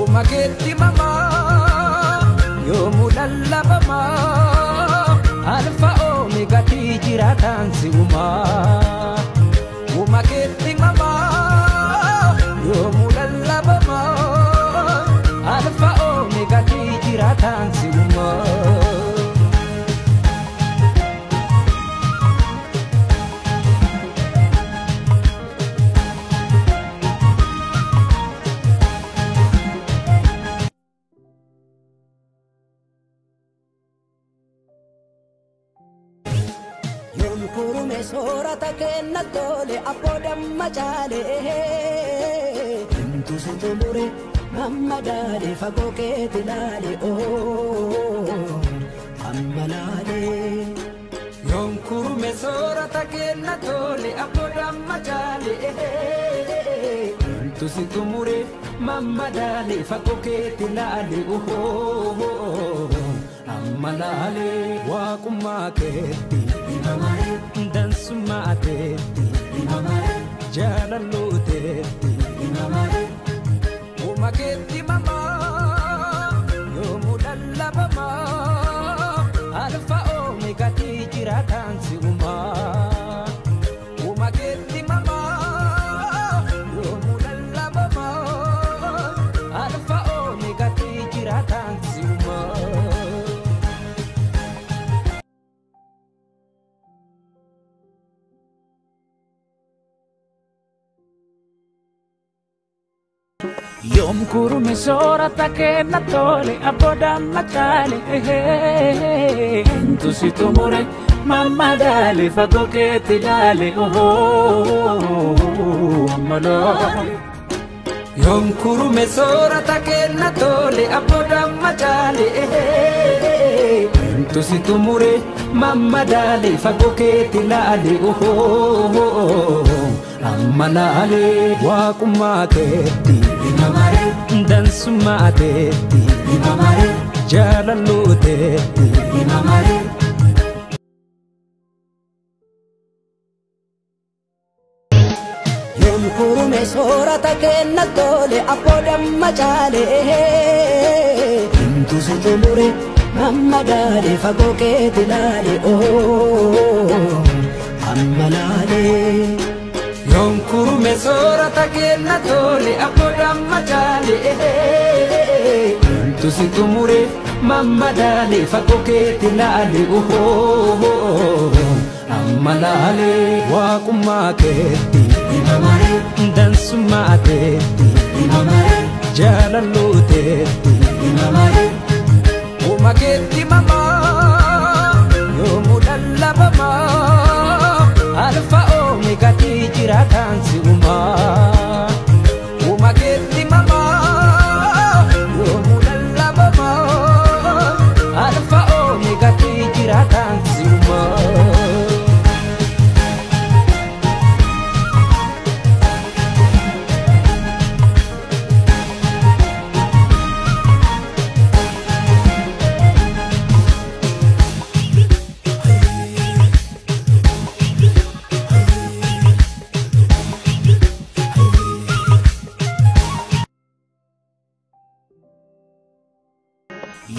Umaketti mama yoomuu lallabama alfa omega ti jiraataan si uumaa. Umaketti mama yoomuu lallabama alfa omega ti jiraataan si uumaa. Kurume soorata kenna tole abboo damma caale himtu si xumure mamma daale fagoo keeti laale amma laale. Yoom kurume soorata kenna tole abboo damma caale himtu si xumure mamma daale fagoo keeti laale amma laale waaqummaa keetti. Dansummaa teetti jaalalluu teetti umakeetti mamaa yoomuu lallabamaa alfa omega ti jiraataan si uumaa. Umakeetti mamaa yoomuu lallabamaa alfa omega ti jiraataan si uumaa. Yoom kurume soorata kenna tole abboo damma caale himtu si xumure mamma daale fagoo keetti laale amma laale. Yoom kurume soorata kenna tole abboo damma caale himtu si xumure mamma daale fagoo keetti laale amma laale waaqummaa keetti. Dansummaa teetti jaalalluu teetti. Yoom kurume soorata kenna tole abboo damma caale himtu si xumure mamma daale fagoo keeti laale amma laale. Yoom kurume soorata kenna tole abboo damma caale himtu si xumure mamma daale fagoo keetti laale amma laale waaqummaa keetti dansummaa teetti jaalalluu teetti umakeetti mamaa yoomuu lallabamaa alfa omega ti jiraataan si uumaa. Umakeetti mamaa yoomuu lallabamaa alfa omega ti jiraataan si uumaa.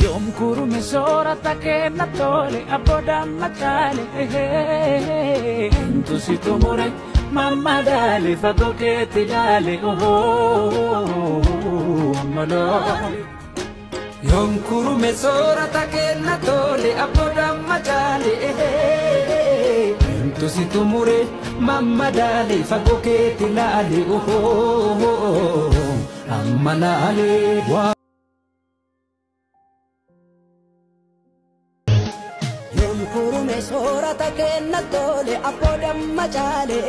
Yoom kurume soorata kenna tole abboo damma caale himtu si xumure mamma daale fagoo keetti laale amma laale. Yoom kurume soorata kenna tole abboo damma caale himtu si xumure mamma daale fagoo keetti laale amma laale. Yoom kurume soorata kenna tole abboo damma caale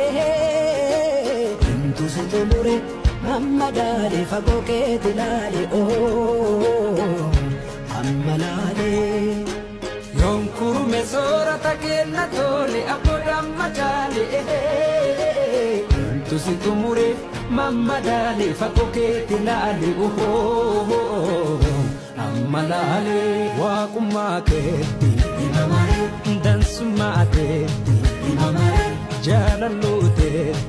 himtu si xumure mamma daale fagoo keeti laale amma laale. kenna tole abboo damma caale. Tusi tumure mammadaale fagoo keetti laale amma laale waaqummaa keetti dansummaa keetti jaalalloo teetti.